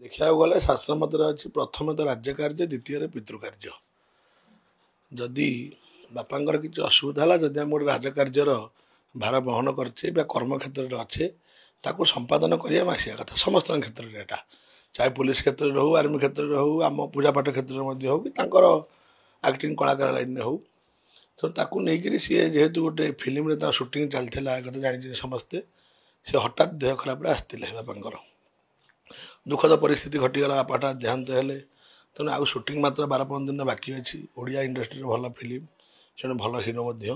ଦେଖିବାକୁ ଗଲେ ଶାସ୍ତ୍ର ମତରେ ଅଛି, ପ୍ରଥମେ ତ ରାଜ୍ୟ କାର୍ଯ୍ୟ, ଦ୍ୱିତୀୟରେ ପିତୃକାର୍ଯ୍ୟ। ଯଦି ବାପାଙ୍କର କିଛି ଅସୁବିଧା ହେଲା, ଯଦି ଆମେ ଗୋଟେ ରାଜକାର୍ଯ୍ୟର ଭାର ବହନ କରିଛେ ବା କର୍ମକ୍ଷେତ୍ରରେ ଅଛେ, ତାକୁ ସମ୍ପାଦନ କରିବା ଆମେ ଆସିବା କଥା ସମସ୍ତଙ୍କ କ୍ଷେତ୍ରରେ। ଏଇଟା ଚାହେ ପୋଲିସ କ୍ଷେତ୍ରରେ ହଉ, ଆର୍ମି କ୍ଷେତ୍ରରେ ହଉ, ଆମ ପୂଜାପାଠ କ୍ଷେତ୍ରରେ ମଧ୍ୟ ହଉ, କି ତାଙ୍କର ଆକ୍ଟିଂ କଳାକାର ଲାଇନ୍ରେ ହଉ। ତ ତାକୁ ନେଇକରି ସିଏ ଯେହେତୁ ଗୋଟେ ଫିଲ୍ମରେ ତାଙ୍କ ସୁଟିଂ ଚାଲିଥିଲା, ଏ କଥା ଜାଣିଛନ୍ତି ସମସ୍ତେ। ସେ ହଠାତ୍ ଦେହ ଖରାପରେ ଆସିଥିଲେ ବାପାଙ୍କର, ଦୁଃଖଦ ପରିସ୍ଥିତି ଘଟିଗଲା, ବାପା ହଠାତ୍ ଦେହାନ୍ତ ହେଲେ। ତେଣୁ ଆଉ ସୁଟିଂ ମାତ୍ର 12-15 ଦିନ ବାକି ଅଛି। ଓଡ଼ିଆ ଇଣ୍ଡଷ୍ଟ୍ରିରେ ଭଲ ଫିଲ୍ମ, ଜଣେ ଭଲ ହିରୋ ମଧ୍ୟ।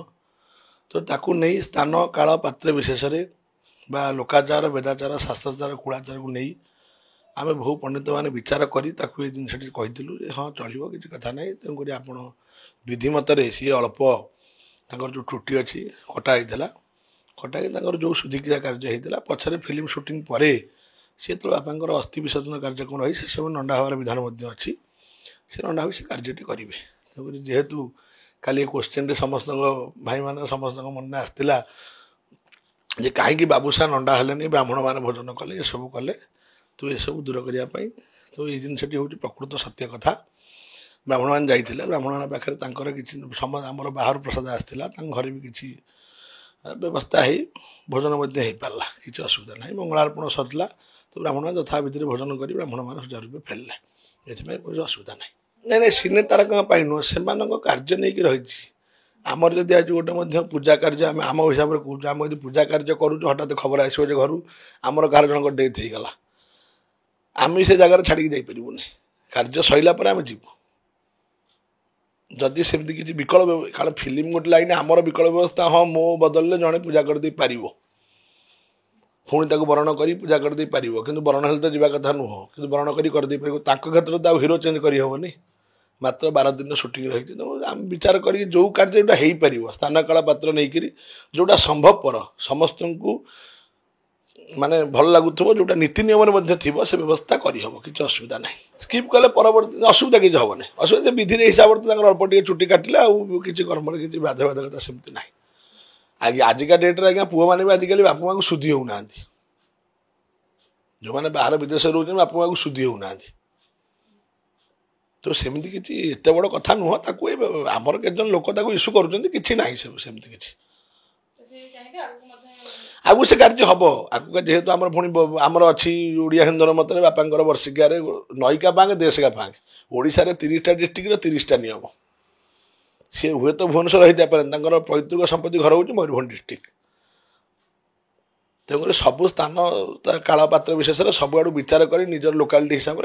ତ ତାକୁ ନେଇ ସ୍ଥାନ କାଳ ପାତ୍ର ବିଶେଷରେ ବା ଲୋକାଚାର, ବେଦାଚାର, ଶାସ୍ତ୍ରାଚାର, କୁଳାଚାରକୁ ନେଇ ଆମେ ବହୁ ପଣ୍ଡିତମାନେ ବିଚାର କରି ତାକୁ ଏ ଜିନିଷଟି କହିଥିଲୁ ଯେ ହଁ ଚଳିବ, କିଛି କଥା ନାହିଁ। ତେଣୁକରି ଆପଣ ବିଧିମତରେ ସିଏ ଅଳ୍ପ ତାଙ୍କର ଯେଉଁ ତ୍ରୁଟି ଅଛି କଟା ହେଇଥିଲା, କଟା ହେଇକି ତାଙ୍କର ଯେଉଁ ଶୁଦ୍ଧିକ୍ରିୟା କାର୍ଯ୍ୟ ହେଇଥିଲା। ପଛରେ ଫିଲ୍ମ ସୁଟିଂ ପରେ ସିଏ ଯେତେବେଳେ ବାପାଙ୍କର ଅସ୍ଥି ବିସର୍ଜନ କାର୍ଯ୍ୟକ୍ରମ ରହି ସେସବୁ ନଣ୍ଡା ହେବାର ବିଧାନ ମଧ୍ୟ ଅଛି, ସେ ନଣ୍ଡା ହୋଇ ସେ କାର୍ଯ୍ୟଟି କରିବେ। ତେଣୁକରି ଯେହେତୁ କାଲି ଏ କୋଶ୍ଚିନ୍ରେ ସମସ୍ତଙ୍କ ଭାଇମାନେ ସମସ୍ତଙ୍କ ମନରେ ଆସିଥିଲା ଯେ କାହିଁକି ବାବୁସା ନଣ୍ଡା ହେଲେନି, ବ୍ରାହ୍ମଣମାନେ ଭୋଜନ କଲେ, ଏସବୁ କଲେ, ତ ଏସବୁ ଦୂର କରିବା ପାଇଁ ତ ଏଇ ଜିନିଷଟି ହେଉଛି ପ୍ରକୃତ ସତ୍ୟ କଥା। ବ୍ରାହ୍ମଣମାନେ ଯାଇଥିଲେ, ବ୍ରାହ୍ମଣମାନଙ୍କ ପାଖରେ ତାଙ୍କର କିଛି ଆମର ବାହାରୁ ପ୍ରସାଦ ଆସିଥିଲା, ତାଙ୍କ ଘରେ ବି କିଛି ବ୍ୟବସ୍ଥା ହେଇ ଭୋଜନ ମଧ୍ୟ ହେଇପାରିଲା, କିଛି ଅସୁବିଧା ନାହିଁ। ମଙ୍ଗଳାର୍ପଣ ସରିଲା ତ ବ୍ରାହ୍ମଣମାନେ ଯଥାବିଧିରେ ଭୋଜନ କରି ବ୍ରାହ୍ମଣମାନେ ସୁଚାରୁ ରୂପେ ଫେରିଲେ, ଏଥିପାଇଁ କୌଣସି ଅସୁବିଧା ନାହିଁ। ନାଇଁ ନାଇଁ, ସିନେ ତାରକାଙ୍କ ପାଇଁ ନୁହଁ, ସେମାନଙ୍କ କାର୍ଯ୍ୟ ନେଇକି ରହିଛି। ଆମର ଯଦି ଆଜି ଗୋଟେ ମଧ୍ୟ ପୂଜା କାର୍ଯ୍ୟ, ଆମେ ଆମ ହିସାବରେ କହୁଛୁ, ଆମେ ଯଦି ପୂଜା କାର୍ଯ୍ୟ କରୁଛୁ, ହଠାତ୍ ଖବର ଆସିବ ଯେ ଘରୁ ଆମର କାହାର ଜଣଙ୍କ ଡେଥ୍ ହେଇଗଲା, ଆମେ ସେ ଜାଗାରେ ଛାଡ଼ିକି ଯାଇପାରିବୁନି। କାର୍ଯ୍ୟ ସରିଲା ପରେ ଆମେ ଯିବୁ। ଯଦି ସେମିତି କିଛି ବିକଳ୍ପ, କାରଣ ଫିଲ୍ମ ଗୋଟେ ଲାଇନ୍, ଆମର ବିକଳ୍ପ ବ୍ୟବସ୍ଥା, ହଁ ମୋ ବଦଳରେ ଜଣେ ପୂଜା କରିଦେଇ ପାରିବ, ପୁଣି ତାକୁ ବରଣ କରି ପୂଜା କରିଦେଇ ପାରିବ, କିନ୍ତୁ ବରଣ ହେଲେ ତ ଯିବା କଥା ନୁହଁ, କିନ୍ତୁ ବରଣ କରି କରିଦେଇ ପାରିବ। ତାଙ୍କ କ୍ଷେତ୍ରରେ ତ ଆଉ ହିରୋ ଚେଞ୍ଜ କରିହେବନି, ମାତ୍ର 12 ଦିନର ସୁଟିଂ ରହିଛି। ତେଣୁ ଆମେ ବିଚାର କରିକି ଯେଉଁ କାର୍ଯ୍ୟ ଯେଉଁଟା ହେଇପାରିବ, ସ୍ଥାନ କାଳ ପାତ୍ର ନେଇକରି ଯେଉଁଟା ସମ୍ଭବପର, ସମସ୍ତଙ୍କୁ ମାନେ ଭଲ ଲାଗୁଥିବ, ଯେଉଁଟା ନୀତି ନିୟମରେ ମଧ୍ୟ ଥିବ, ସେ ବ୍ୟବସ୍ଥା କରିହେବ, କିଛି ଅସୁବିଧା ନାହିଁ। ସ୍କିପ୍ କଲେ ପରବର୍ତ୍ତୀ ଅସୁବିଧା କିଛି ହେବନି। ଅସୁବିଧା ସେ ବିଧିରେ ହିସାବରେ ତ ତାଙ୍କର ଅଳ୍ପ ଟିକେ ଚୁଟି କାଟିଲେ ଆଉ କିଛି କର୍ମରେ କିଛି ବାଧ୍ୟବାଧକତା ସେମିତି ନାହିଁ। ଆଜ୍ଞା ଆଜିକା ଡେଟ୍ରେ ଆଜ୍ଞା ପୁଅମାନେ ବି ଆଜିକାଲି ବାପା ମାଆଙ୍କୁ ଶୁଦ୍ଧି ହେଉନାହାନ୍ତି। ଯେଉଁମାନେ ବାହାର ବିଦେଶରେ ରହୁଛନ୍ତି ବାପା ମାଆଙ୍କୁ ଶୁଦ୍ଧି ହେଉନାହାନ୍ତି। ତ ସେମିତି କିଛି ଏତେ ବଡ଼ କଥା ନୁହଁ। ତାକୁ ଆମର କେତେଜଣ ଲୋକ ତାକୁ ଇସ୍ୟୁ କରୁଛନ୍ତି, କିଛି ନାହିଁ ସେମିତି କିଛି। ଆଗକୁ ସେ କାର୍ଯ୍ୟ ହେବ ଆଗକୁ, ଯେହେତୁ ଆମର ପୁଣି ଆମର ଅଛି ଓଡ଼ିଆ ହିନ୍ଦୁର ମତରେ ବାପାଙ୍କର ବର୍ଷିକିଆରେ ନଈକା ପାଙ୍ଗ ଦେଶକା ପାଙ୍ଗ। ଓଡ଼ିଶାରେ 30ଟା ଡିଷ୍ଟ୍ରିକ୍ଟର 30ଟା ନିୟମ। ସିଏ ହୁଏତ ଭୁବନେଶ୍ୱର ହେଇଥାଇପାରନ୍ତି, ତାଙ୍କର ପୈତୃକ ସମ୍ପତ୍ତି ଘର ହେଉଛି ମୟୂରଭଞ୍ଜ ଡିଷ୍ଟ୍ରିକ୍ଟ। ତେଣୁକରି ସବୁ ସ୍ଥାନ କାଳ ପାତ୍ର ବିଶେଷରେ ସବୁଆଡ଼ୁ ବିଚାର କରି ନିଜର ଲୋକାଲିଟି ହିସାବରେ